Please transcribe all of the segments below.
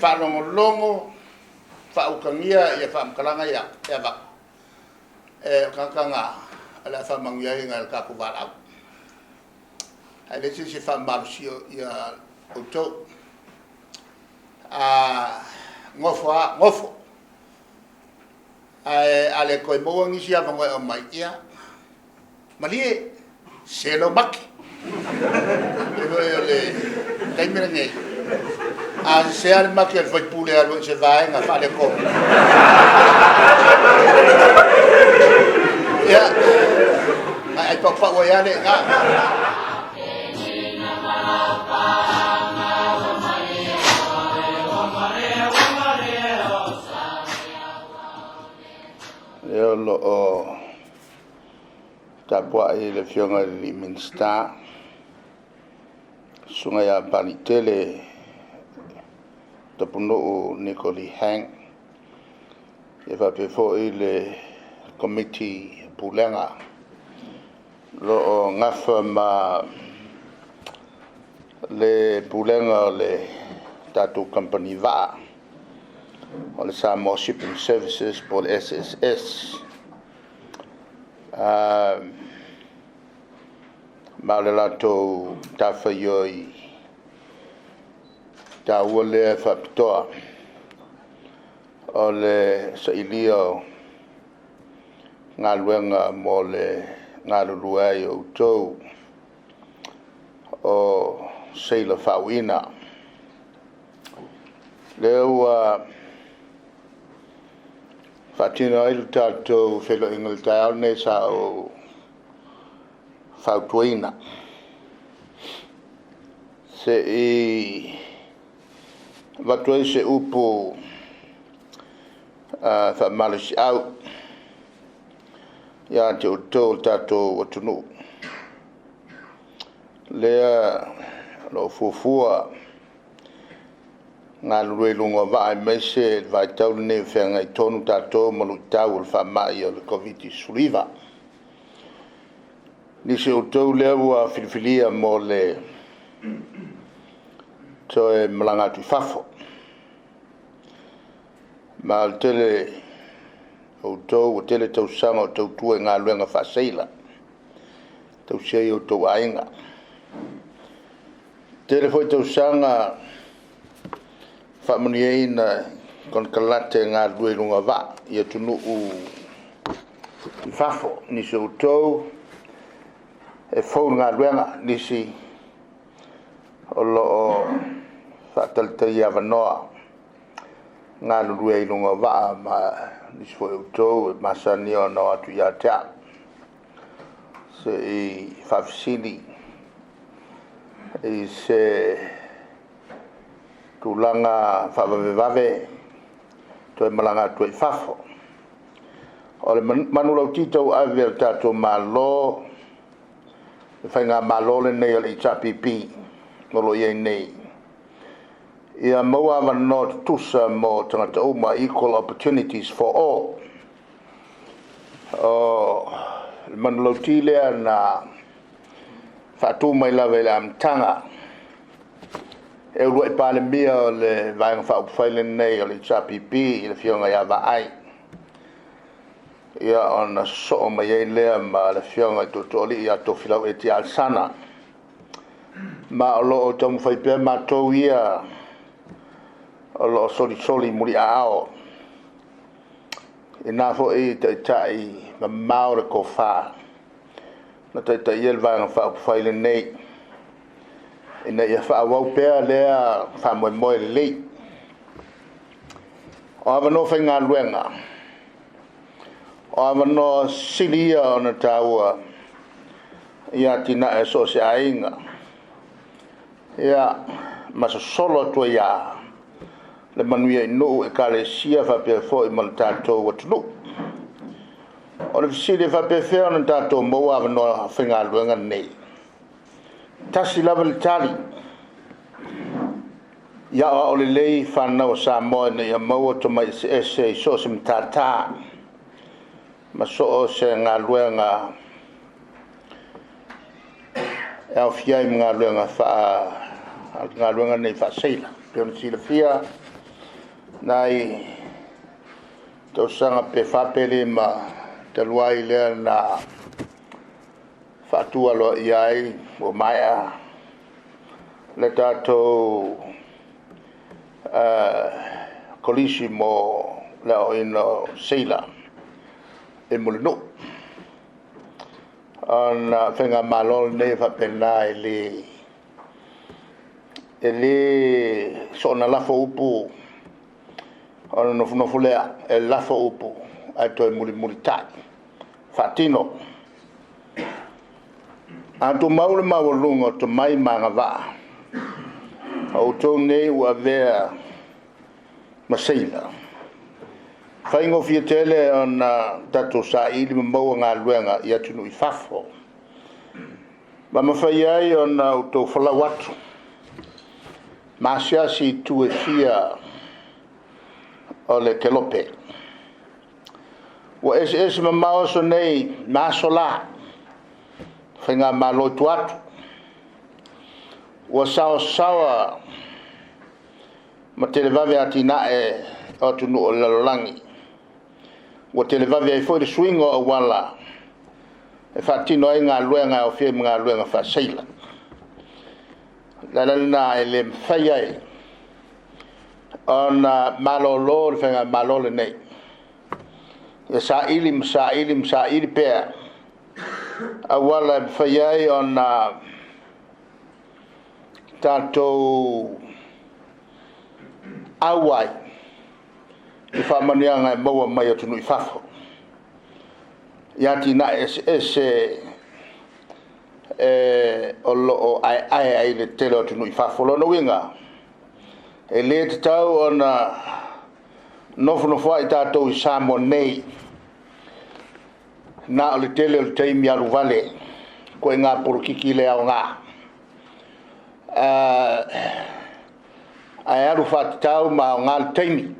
Faalogologo, faautagia ia faamatalaga ia e avatu, o tagata na o le a faamanuiaina e le tatou valaau, ae leai se isi e faamalosia outou. A nofo lava nofo, ae a le toe maua nisi avanoa e aumai, ia malie, se lou mate. E pei foi o le taimi lenei, a sese lava le mate a le sui usufono e alu ai i se vaega faaletonu, ia, ona e ai paupau ai lava lea i ina. Ia o lo o tapuai le Afioga i le Minisita, le Susuga ia Papaliitele Tapunuu Niko Lee Hang, faapea foi le Komiti Pulega o lo o nafa ma le Pulega o le tatou Kamupani Vaa o le Samoa Shipping Services po o le SSS. Ma o le latou matafaioi taua lea e faapitoa, o le sailia o galuega mo le galulue ai o outou o seila faauuina. O lea ua faatino ai le tatou feiloaiga i le taeao lenei sa ou fautuaina, se i avatu ai se upu faamalosiau ia te outou le tatou atunuu, lea o lo o fuafua galulue i luga o vaa aemaise le vaitau lenei o feagai tonu tatou ma luitau o le faamai o le Koviti-19. Nisi o outou lea ua filifilia mo le toe malaga atu i fafo. Ma o le tele o outou ua tele tausaga o tautua i galuega faa-seila e tausi ai o outou aiga. E tele foi tausaga faamanuiaina i konekarate galulue i luga o vaa i atunuu i fafo. Nisi o outou e fou i le galuega, nisi o lo o faatalitali avanoa e galulue ai i luga o vaa, ma o nisi foi o outou e masani ona o atu ia te au se i faafesili i se tulaga faavavevave toe malaga atu ai i fafo. O le manulauti tauave a le tatou Malo, le Faigamalo lenei o le HRPP o lo o i ai nei, ia maua avanoa tutusa mo tagata uma, equal opportunities for all. O le manulauti lea na faatu mai lava i le amataga e uluai Palemia o le Vaega Faaupufai lenei o le HRPP, le Afioga ia Vaai, ia ona sosoo mai ai lea ma le Afioga i le Tootooalii ia Tofilau Eti Alesana. Ma o lo o taumafai pea matou ia o lo o solisoli muliaao i na foi taitai mamao le tofa na taitaia le Vaega Faaupufai lenei, ina ia faaauau pea lea faamoemoe lelei. O avanoa faigaluega, o avanoa sili ia ona taua i atinae a so o se aiga, ia ma sosolo atu ai lava le manuia i nuu, ekalesia faapea foi ma le tatou atunuu. O le fesili e faapefea ona tatou maua avanoa faigaluega nei? E tasi lava le tali, ia aoao lelei fanau a Samoa ina ia maua tomai eseese i so o se matata ma so o se galuega e aofia ai ma galuega nei faa-seila. E pei ona silafia, Nai tausaga pe 4 pe 5 talu ai lea na faatu aloaia ai ua maea le tatou kolisi mo le aoaoina o seila i Mulinuu. Ona faigamalo lenei e faapena, e le soona lafo upu ona nofonofo lea, e lafo upu ae toe mulimulitai faatino. A tumau le maualuga o tomai ma agavaa a outou nei ua avea ma seila, e faigofie tele ona tatou saili ma maua galuega i atunuu i fafo, ma mafai ai ona outou folau atu ma asiasi i itu e fia o le kelope. Ua eseese mamao aso nei ma aso la, faigamalo i tua atu, ua saosaoa ma televave atinae o atunuu o le lalolagi, ua televave ai foi le suiga o auala e faatino ai galuega e aofia ai ma galuega faa-seila. O le ala lena e le mafai ai ona malolo le faigamalo lenei, ia saili ma saili ma saili pea auala e mafai ai ona tatou auai i faamanuiaga e maua mai atunuu i fafo i atinae eseese o lo o aeae ai le tele o atunuu i fafo. O lona uiga, e le tatau ona nofonofoai tatou i Samoa nei na o le tele o le taimi alu vale ituaiga polokiki le aoga, ae alu faatatau ma aoga le taimi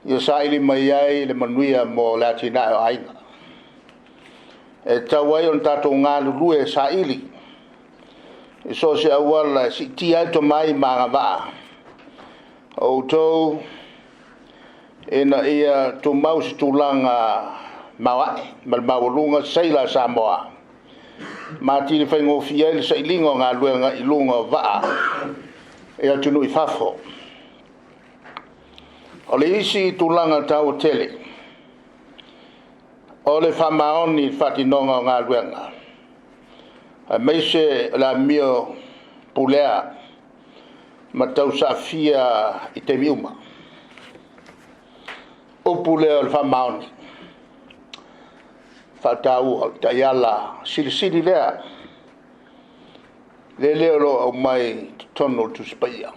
ia saili mai ai le manuia mo le atinae o aiga. E tatau ai ona tatou galulue e saili i so o se auala e siitia ai tomai ma agavaa o outou ina ia tumau i se tulaga maoae ma le maualuga seila a Samoa, ma atili faigofie ai le sailiga o galuega i luga o vaa i atunuu i fafo. O le isi tulaga taua tele, o le faamaoni i le faatinoga o galuega, aemaise o le amio pulea ma tausaafia i taimi uma. Upu lea o le faamaoni, faataua o le taiala silisili lea, lele o lo o aumai i totonu o le Tusi Paia.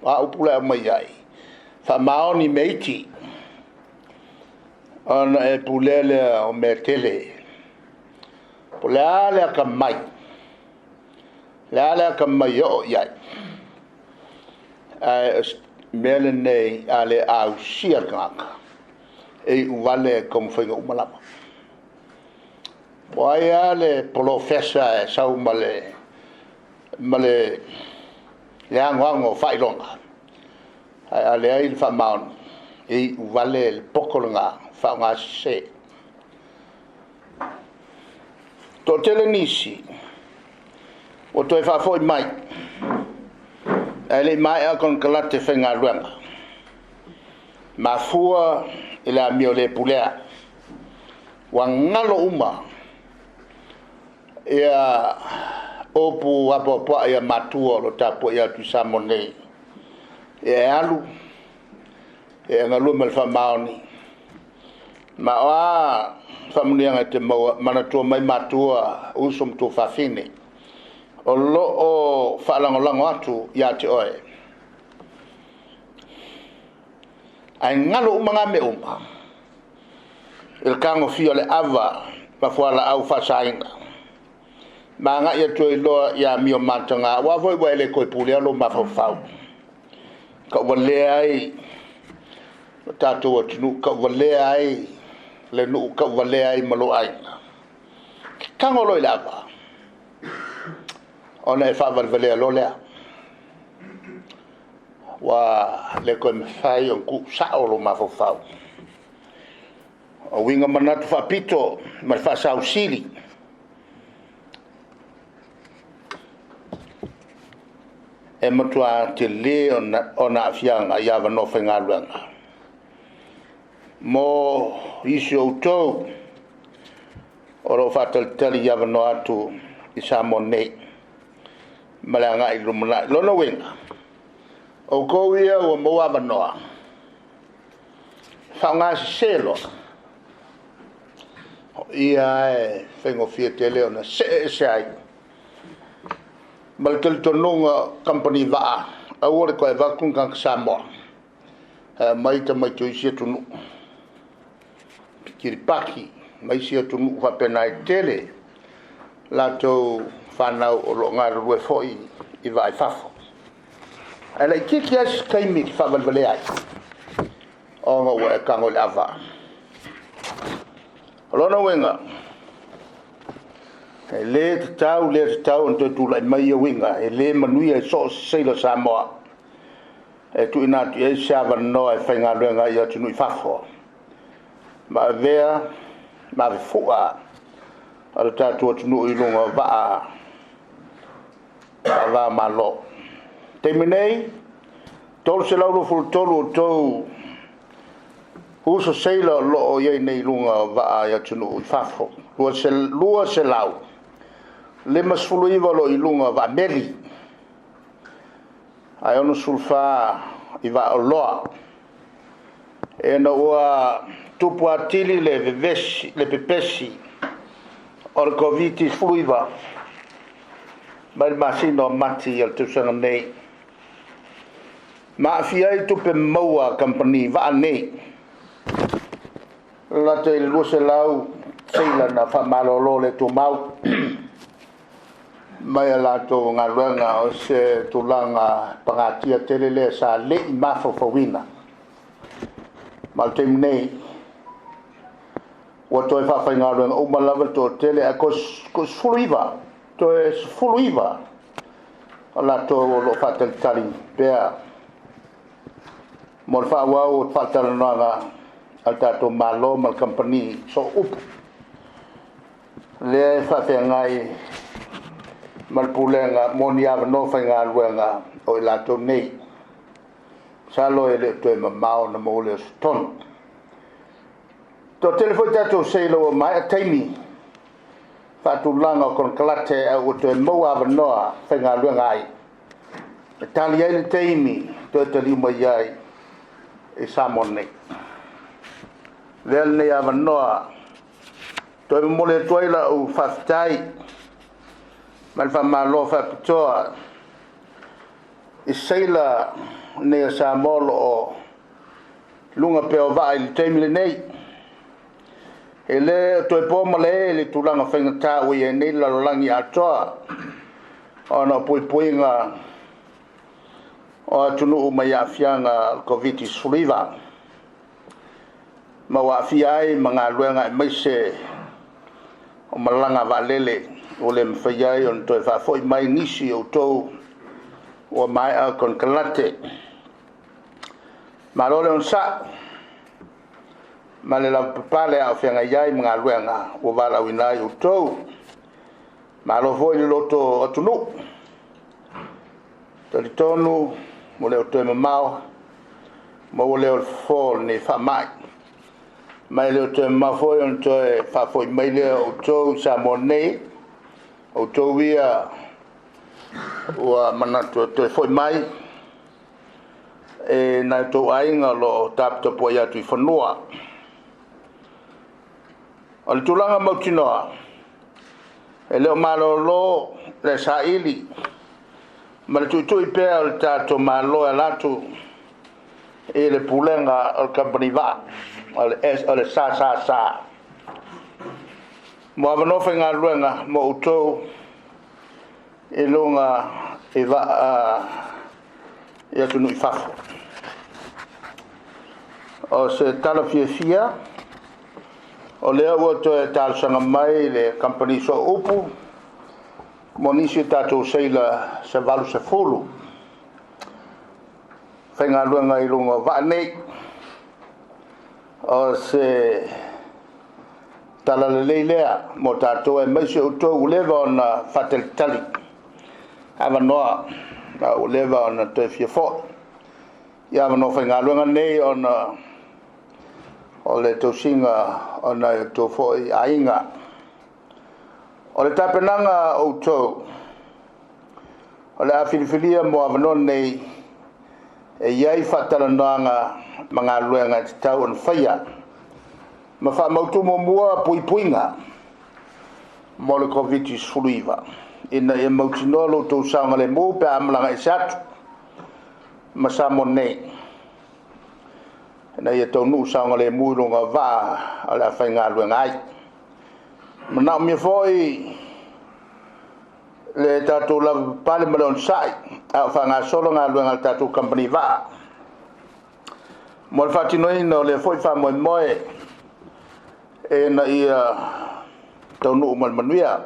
O a upu la e aumai ai? Faamaoni i mea iti, ona e pulea lea o mea e tele. Po o le a le atamai, le a le atamai e oo i ai, ae o le mea lenei, a le ausia le tagata, e iu vale taumafaiga uma lava. Po o ai lava le polofesa e sau ma le anoano o faailoga, ae a leai le faamaoni, e iu vale le poto lena faaaoga sese. Toatele nisi ua toe faafoi mai ae le i maea konekarate faigaluega, mafua i le amio le pulea, ua galo uma ia upu apoapoai a matua o lo o tapuai atu i Samoa nei. Ia e alu, ia e galue ma le faamaoni, ma o a faamanuiaga e te maua, manatua mai matua, uso ma tuafafine o lo o faalagolago atu ia te oe. Ae galo uma na mea uma i le tagofia o le ava ma fualaau faasaina, ma agai atu ai loa i amio mataga, aua foi ua e le toe pulea lou mafaufau, tauvalea ai lo tatou atunuu, tauvalea ai le nuu, tauvalea ai ma lou aiga. E tago loa i le ava, ona e faavalevalea loa lea. Ua le toe mafai ona tuusao lou mafaufau. O uiga manatu faapito ma le faasausili e matua tele ona aafiaga i avanoa faigaluega mo isi o outou o lo o faatalitali i avanoa atu i Samoa nei ma le agai i le lumanai. O lona uiga, o outou ia ua maua avanoa, faaaoga sese loa, o i lava e faigofie tele ona see ese ai ma le talitonuga o kamupani vaa, aua le toe avatu ni tagata Samoa, ae aumai tamaiti o isi atunuu, Kiripati ma isi atunuu faapena e tele latou fanau o lo o galulue foi i vaa i fafo. Ae laitiiti lava si taimi e te faavalevalea ai, ona ua e tago i le ava. O lona uiga, e le tatau le tatau ona toe tulai mai ia uiga, e le manuia i so o se sailor Samoa e tuuina atu i ai se avanoa e faigaluega ai i atunuu i fafo, ma avea ma avefua a le tatou atunuu i luga o vaa faava-o-Malo. O le taimi nei, 323 o outou uso sailor o lo o i ai nei i luga o vaa i atunuu i fafo, 259 o lo o i luga o vaa meli, ae 64 i vaa oloa. Ina ua tupu atili le pepesi o le Koviti-19 mai le masina o Mati o le tausaga nei, ma aafia ai tupe maua a kamupani vaa nei, lata i le 200 seila na faamalolo le tumau mai a latou galuega. O se tulaga pagatia tele lea sa le i mafaufauina. Ma o le taimi nei, ua toe faafaigaluega uma lava le toatele, ae toe 19 o latou o lo o faatalitali pea mo le faaauau o faatalanoaga a le tatou Malo ma le kamupani sooupu lea e faafeagai ma le pulega mo ni avanoa faigaluega o i latou nei. Masalo e le o toe mamao ona maua lea o se tonu. Toatele foi tatou sailor ua maea taimi faatulaga o konekarate ae ua toe maua avanoa faigaluega ai, e tali ai le taimi toe taliu mai ai i Samoa nei. Avea lenei avanoa toe momoli atu ai lau faafetai ma le faamalo faapitoa i sailor nei a Samoa o lo o luga pea o vaa i le taimi lenei. E le o toe po malae i le tulaga faigata ua i ai nei le lalolagi atoa ona o puipuiga o atunuu mai aafiaga o le Koviti-19, ma ua aafia ai ma galuega aemaise o malaga vaalele ua le mafai ai ona toe faafoi mai nisi o outou ua maea konekarate. Malo le onosai ma le lavapapale a o feagai ai ma galuega ua valaauina ai outou. Malo foi le loto atunuu. Talitonu ua le o toe mamao maua lea o le fofo o lenei faamai, ma e le o toe mamao foi ona toe faafoi mai lea o outou i Samoa nei, outou ia ua manatu e toe foi mai e nai o outou aiga o lo o taputapuai atu i fanua. O le tulaga mautinoa, e le o malolo le saili ma le tuitui pea o le tatou Malo e ala atu i le pulega o le kamupani vaa o le SSS mo avanoa faigaluega mo outou i luga i vaa i atunuu i fafo. O se tala fiafia, o lea ua toe talosaga mai le kamupani sooupu mo nisi o tatou seila se 80. faigaluega i luga o vaa nei. O se tala lelei lea mo tatou aemaise outou ua leva ona faatalitali avanoa, ma ua leva ona toe fia foi i avanoa faigaluega nei ona o le tausiga o nai o outou foi aiga. O le tapenaga a outou o le a filifilia mo avanoa nei, e i ai faatalanoaga ma galuega e tatau ona faia, ma faamautu muamua puipuiga mo le Koviti-19, ina ia mautinoa lo outou saogalemu pe a malaga ese atu ma Samoa nei, ina ia taunuu saogalemu i luga o vaa o le a faigaluega ai. E manaomia foi le tatou lavapapale ma le onosai a o faagasolo galuega a le tatou kamupani vaa mo le faatinoina o lea foi faamoemoe ina ia taunuu ma le manuia.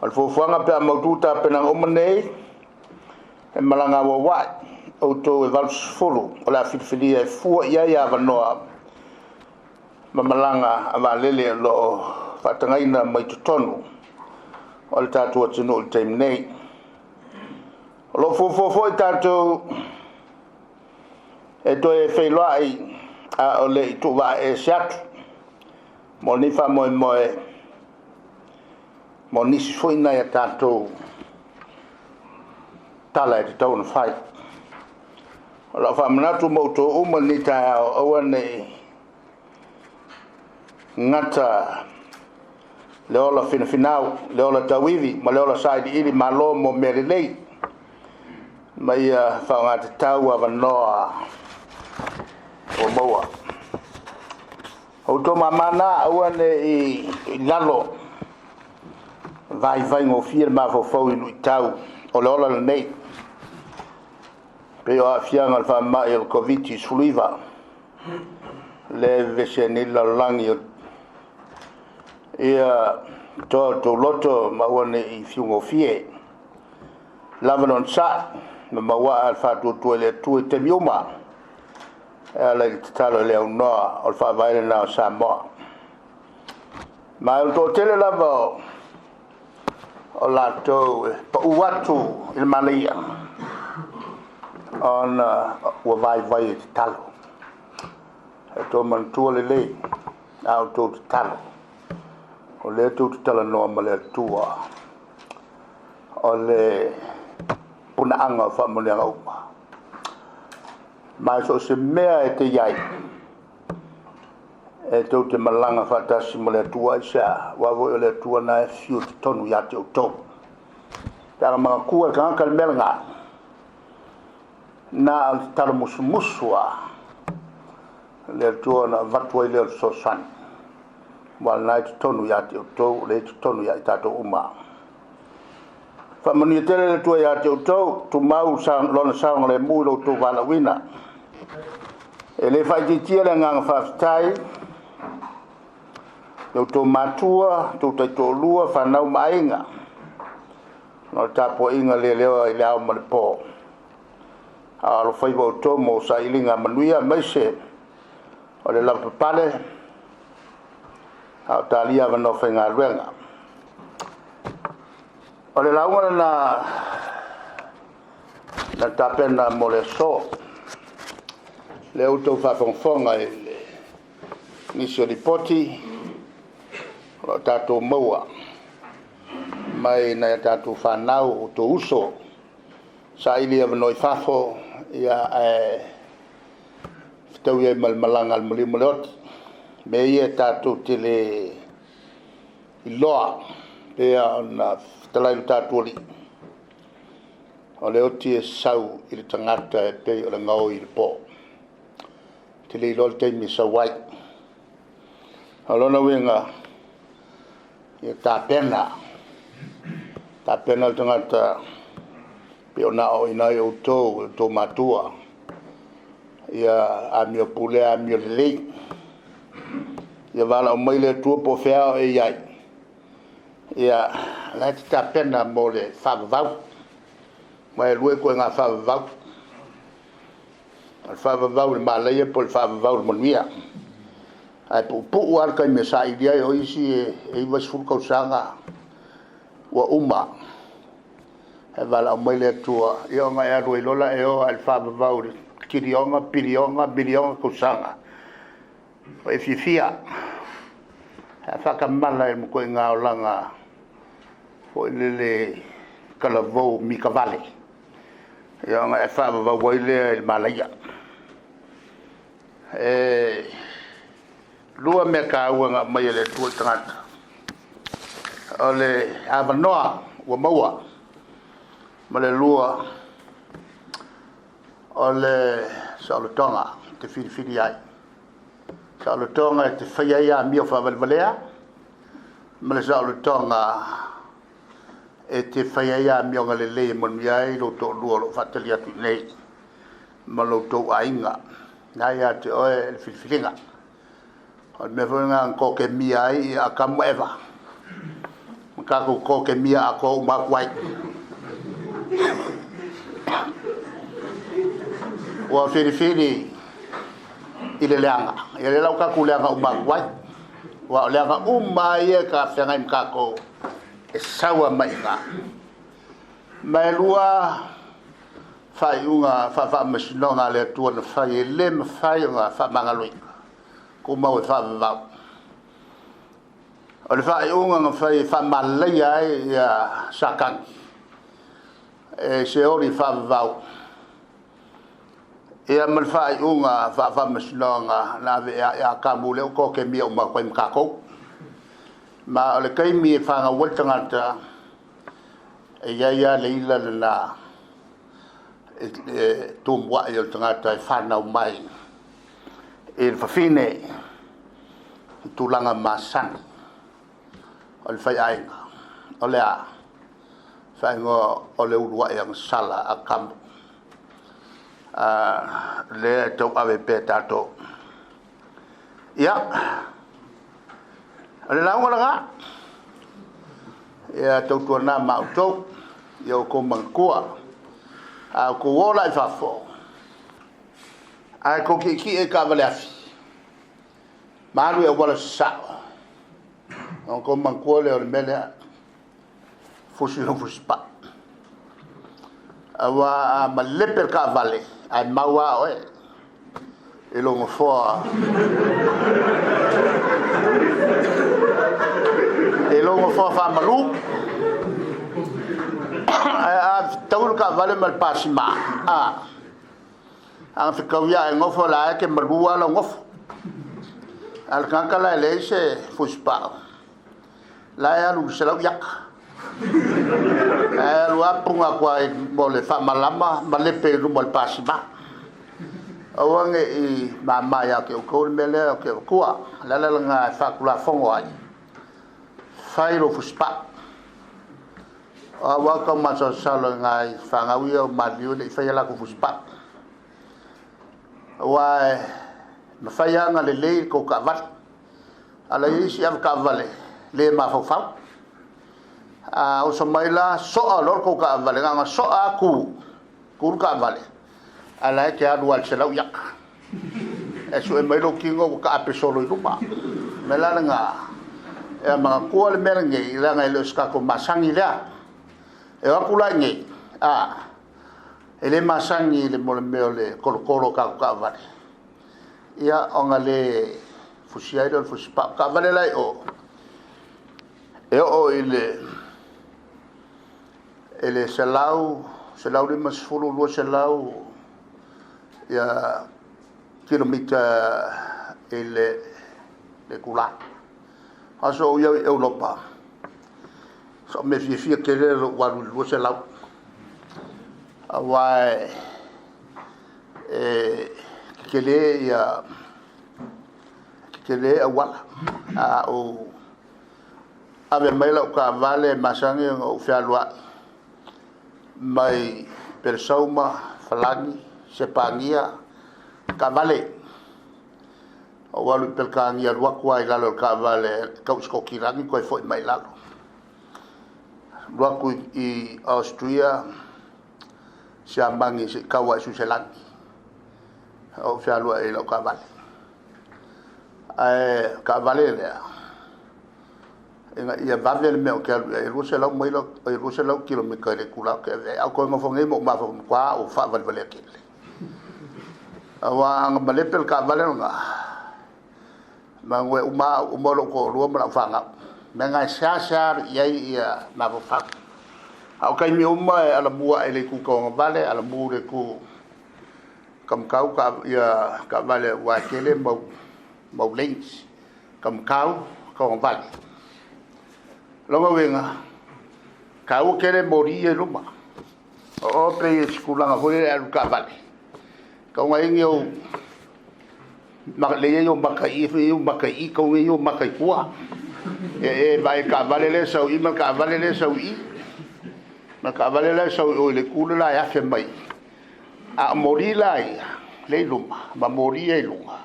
O le fuafuaga pe a mautu tapenaga uma nei, e malaga auauai outou e 80 o le a filifilia e fua i ai avanoa ma malaga a vaalele o lo o faatagaina mai totonu o le tatou atunuu i le taimi nei. O lo o fuafua foi tatou e toe feiloai a o le i tuuvaaese atu mo lenei faamoemoe mo nisi foi nai a tatou tala e tatau ona fai. O lau faamanatu mo outou uma i lenei taeao, aua ne i gata le ola finafinau, le ola tauivi ma le ola sailiili malo mo mea lelei, ma ia faaaogatatau avanoa ua maua. O outou mama na, aua ne i lalo vaivai gofie le mafaufau i luitau o le ola lenei, pei o aafiaga o le faamai o le Koviti-19, lea e vevesi ai nei le lalolagi. Ia toa outou loto ma aua ne i fiu gofie, lava le onosai ma maua le faatuatua i le Atua i taimi uma, e ala i le tatalo i le aunoa o le faavae lena o Samoa. Ma o le toatele lava o latou e pau atu i le manaia, ona ua vaivai e tatalo. E outou manatua lelei a outou tatalo, o lea tou te talanoa ma le Atua, o le punaaga o faamanuiaga uma. Ma so o se mea e te i ai, e tou te malaga faatasi ma le Atua. Aisea? Aua foi o le Atua na e fiu totonu ia te outou. Pe a manatua e le tagata le mea lena, na o le tatalo musumusu lava le Atua ona avatu ai lea o le fesoasoani, aua o lena e totonu ia te outou, o lea e totonu ia i tatou uma. Faamanuia tele le Atua ia te outou, tumau lona saogalemu i lo outou valaauina. E le faaitiitia le agaga faafetai i outou matua, outou taitoalua, fanau ma aiga, o le tapuaiga leleoa i le ao ma le po, a o alofaiva outou mo sailiga manuia, aemaise o le lavapapale a o talia avanoa faigaluega. O le lauga lena na tapena mo le aso, lea ua outou faafogafoga i le nisi o lipoti o lo o tatou maua mai nai a tatou fanau, o outou uso saili avanoa i fafo, ia ae fetaui ai ma le malaga a le maliu ma le oti. Mea ia tatou te le iloa, pei lava ona fetalai lo tatou Alii, o le oti e sau i le tagata e pei o le gaoi i le po. E te le iloa le taimi e sau ai. O lona uiga, ia tapena, tapena le tagata pei ona aoaoina ai outou e outou matua, ia amio pulea amio lelei, ia valaau mai le Atua po o fea o e i ai, ia o la e te tapena mo le faavavau. Aua e lua ituaiga faavavau. O le faavavau i le malaia po o le faavavau i le manuia. Ae puupuu lava le taimi e saili ai, o isi e 90 tausaga ua uma ae valaau mai le Atua, ia ona e alu ai loa lea e o lava i le faavavau i le kiliona, piliona, miliona tausaga ua e fiafia. Ae a faatamala i le ituaiga olaga foi lele talavou mitavale, ia ona e faavavau ai lea i le malaia. E 2 mea taua na aumai e le Atua i tagata, o le avanoa ua maua, ma le 2 o le saolotoga e te filifili ai. Saolotoga e te faia ai amio faavalevalea, ma le saolotoga e te faia ai amioga lelei e manuia ai lou toalua o lo o faatali atu i inei ma lo outou aiga. O lena e ia te oe le filifiliga. O le mea foi lena na totemia ai Atamu ma Eva, na tatou totemia atoa uma atu ai. Ua filifili i le leaga, ia lea la ua tatou leaga uma atu ai. Aua o leaga uma lava ia e feagai ma tatou, e sau lava mai i ina. Ma e 2 faaiuga faa-faamasinoga a le Atua na fai e le mafai ona faamagaloina, tumau e faavavau. O le faaiuga na fai e faamalaia ai Satani e seoli faavavau, ia ma le faaiuga faa-faamasinoga na ave ia Atamu lea ua totemia uma atu ai ma tatou. Ma o le taimi e fanau ai le tagata, e i ai lava le ila lena e tumuai o le tagata e fanau mai i le fafine i tulaga masani o le faiaiga. O le a? Faaigoa o le uluai agasala a Atamu, lea e tauave pea e tatou. Ia, o le lauga lena, ia tautuana ma outou, ia outou manatua, a outou o la i fafo, ae tou tietie i taavale afi, ma alu i auala sasao, ona outou manatua lea o le mea lea, fusi lou fusipai. Aua a malepe le taavale, ae mau lava oe i lou nofoa, i lou nofoa faamalu. Ae a fetau le taavale ma le pasima, a na fetaui lava e nofo, o la e te malu lava lau nofo. A o le tagata la e leai se fusipau, la e alu i le 100 iaka. E alu lava puna atu lava mo le faamalama ma lepe i luma o le pasima. Aua ne i mama ia te outou le mea lea ou te avatua. O le ala lena e faatulafono ai, fai lou fusipau. Aua le tau masalosalo i nai fanau ia ua maliliu e le i faia latou fusipau. Aua e mafai lava ona lelei le tou taavale, a o la e i ai isi avetaavale le mafaufau. A oso mai la soa loa le tou taavale, na ona soa lava tu, tu le taavale, a o la e te alu lava i le 100 iaka. E sue mai lou tino ua taape solo i luma. O le mea la lena, ia manatua le mea lenei, leaga e le o se tatou masani lea. E o atu la i inei, e le masani i le mea o le tolotolo o tatou taavale, ia ona le fusia ai lea o le fusipau. O taavale la e i o, e oo i le 100, 150, 200 kilomita i le itula. O aso o ou i ai i Europa, so o mea fiafia tele lou alu i le 200. Aua e tetele tetele auala. A ou ave mai lau taavale e masani ona ou fealuai mai Pelesauma, Falani, Sepania, taavale. Ou alu i Pelekania, alu atu lava i lalo o le taavale tau i Sikotilani toe foi mai i lalo. Alu atu i Austria, Siamani se i tau lava i Suiselani. Ou fealuai i lau taavale. Ae o taavale lea, ina ia vave le mea ou te alu i ai, e 200 maila, e 200 kilomita i le itula ou te ave ai. A ou toe nofo nei ma ou mafaufau, ua matua ou faavalevalea tele. Aua ana malepe le taavale lena, meamanu e uma au, uma lou toalua ma lau fanau. O le mea lena e seasea alu i ai mafaufau. A o taimi uma e alamua ae i le itu tauagavale, alamu i le itu taumatau taavale aua e tele mau lanes, taumatau, tauagavale. O lona uiga, e taua tele moli ia i luma. O o e pei o se tulaga foi lele a e alu i le taavale, e tatau ona i ai ni ou lelei ai ou mata i i, i ou mata i i, tatau ona i ai ou mata i tua. Ia e vaai i le taavale lea e sau i i ma le taavale lea e sau i i. Ma le taavale la e sau i o i le itu le la e afe mai. A o moli la ia lea e i luma ma moli ia e i luga,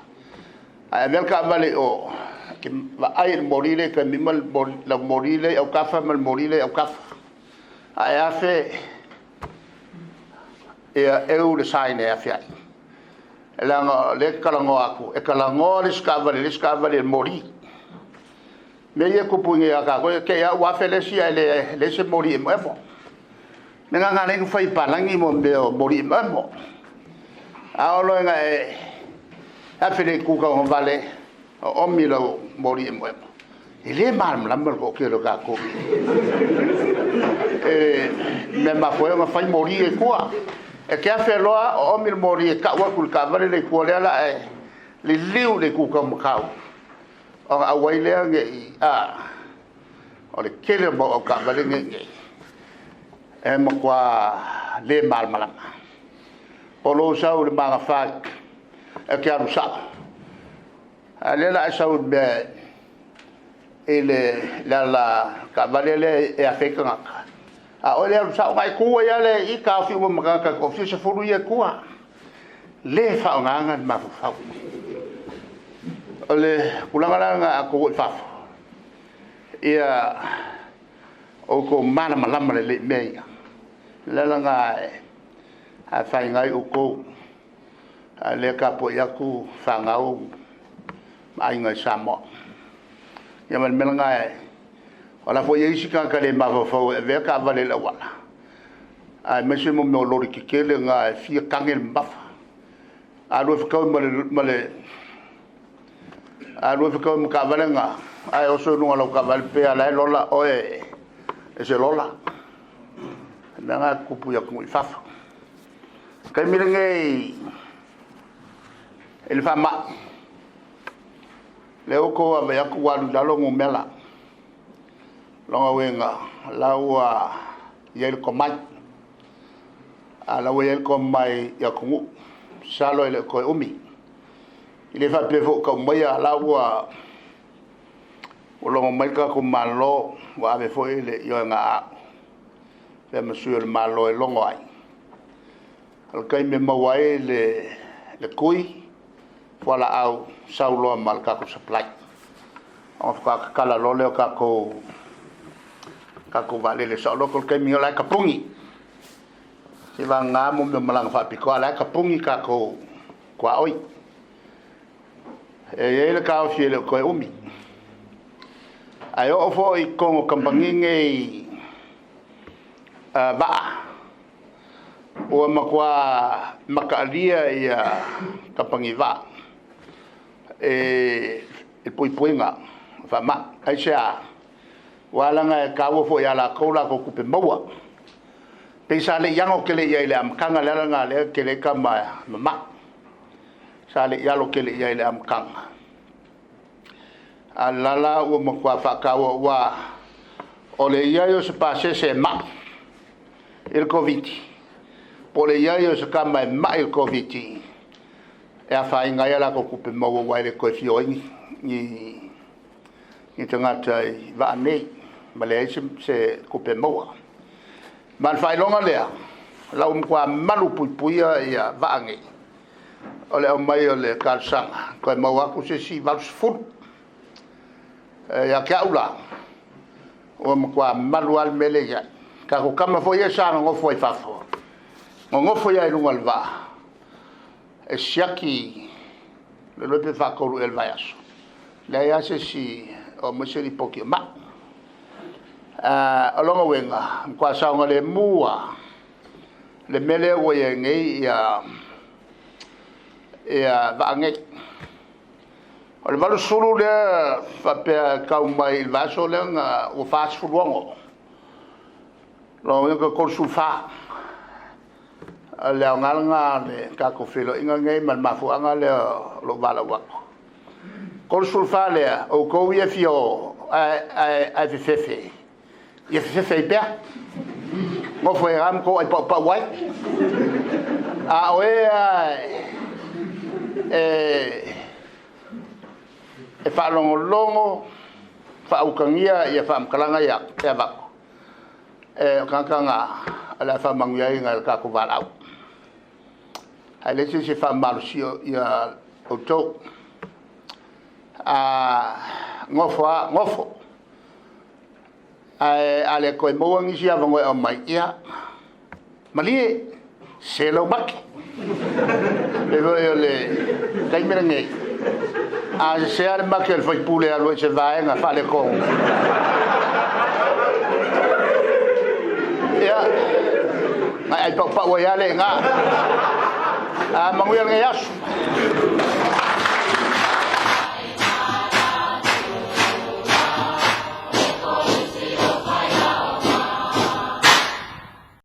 a e avea le taavale i o, e te vaai i le moli lea i tai ma lau moli lea i autafa ma le moli lea i autafa. A e afe, ia eu le sign e afe ai. Leaga o lea e te talanoa atu, e talanoa le isi taavale i le isi taavale i le moli. O mea ia e tupu i inei ia tatou, e te i lava ua afe le isi ae leai se moli emoemo. O le mea lena na ala ai ona fai e palagi mea o moli emoemo. A oo loa ina e afe i le itu tauagavale, oomi lau moli emoemo. E le malamalama le toatele o tatou i le mea e mafua ai ona fai moli ia i tua. E te afe loa oomi le moli e tau atu i le taavale lea i tua o lea o le a e liliu i le itu taumatau, ona auai lea ne i... a, o le tele o mau avetaavale nei i inei, e matua le malamalama. Po o lou sau i le magafa e te alu sao, a o lea o le a e sau i le mea i le ala taavale lea e afe ai tagata, a o oe lea e alu sao, ona e tu ai lava lea i i, taofi uma ma tagata e toafia 10 ia e i tua. Le faaaogaina le mafaufau. O le tulaga la lena a outou o i fafo, ia outou malamalama lelei i mea ia. O le ala lena e afaina ai outou, a o lea e tapuai atu fanau ma aiga i Samoa. Ia ma le mea lena, o la e foi e i ai isi tagata le mafaufau e avea taavale i le auala, aemaise mea o loli tetele na e fia tage le mamafa. A lua fetau ma taavale na, ae oso i luga o lau taavale pei lava o la e lola oe e se lola. O le mea lena e tutupu i atunuu i fafo. O le taimi lenei i le faamai, o lea ua outou vaavaai atu ua alu i lalo numera. O lona uiga, o la ua i ai le tomai. A o la ua i ai le tomai i atunuu, masalo e le o toe umi. E le faapea foi ua tau maia, a o la ua logo mai le tatou Malo ua ave foi le ioega a au e avea ma sui o le Malo e logo ai. O le taimi e maua ai le tui, fualaau, sau loa ma le tatou supply, ona faatoa tatala loa lea o tatou vaalele. Saoloto le taimi lenei o la e tapuni, seiavagana mea o malaga faapitoa, a o la e tapuni tatou tuaoi. E i ai le taofi e le o toe umi. Ae oo foi i totonu o kamupani nei vaa, ua matua mataalia kamupani vaa i le puipuiga o faamai. Aisea? Aua leaga e taua foi ia latou a latou tupe maua. Pei sa le i alo tele i ai i le amataga, o le ala lena o lea e tele ai tama e mamai. Sa le i alo tele i ai i le amataga, a o la la ua matua faataua, aua o le i ai o se pasese e mai i le Koviti, po o le i ai o se tama e mai i le Koviti, e afaina ai a latou tupe maua, aua e le toe fia o ai ni tagata i vaa nei, ma leai se tupe e maua. Ma o le faailoga lea, o la ua matua malupuipuia vaa nei, o le aumai o le talosaga, toe maua atu se isi 80. Ia te au la, ua matua malu lava le mea lea e i ai. O tatou tama foi ia sa nonofo ai i fafo, nonofo ai lava i luga o le vaa, e siaki le iloa pe faatolu ea i le vaiaso, leai lava se isi o aumaia se lipoti o mai. O lona uiga, e matua saogalemu lava le mea lea ua i ai nei vaa nei. O le 80 lea faapea e tau mai i le vaiaso lea ua 46, lona uiga toe 34. O le aoga lena o le tatou feiloaiga lenei ma le mafuaaga lea o lou valaau atu. 34 lea, outou ia e fia o ae fefefe, ia fefefe ai pea, nofo ai lava ma outou aipaupau ai. A o e lava e faalogologo, faautagia faamatalaga ia e avatu, o tagata na o le a faamanuiaina e le tatou valaau. Ae leai se isi e faamalosia outou. A nofo lava nofo, ae a le toe maua nisi avanoa e aumai, ia malie, se lau mate. E pei foi o le taimi lenei, a sese lava le mate o le sui usufono e alu ai i se vaega faaletonu, ia, ona e ai paupau ai lava lea i ina. Manuia lenei aso.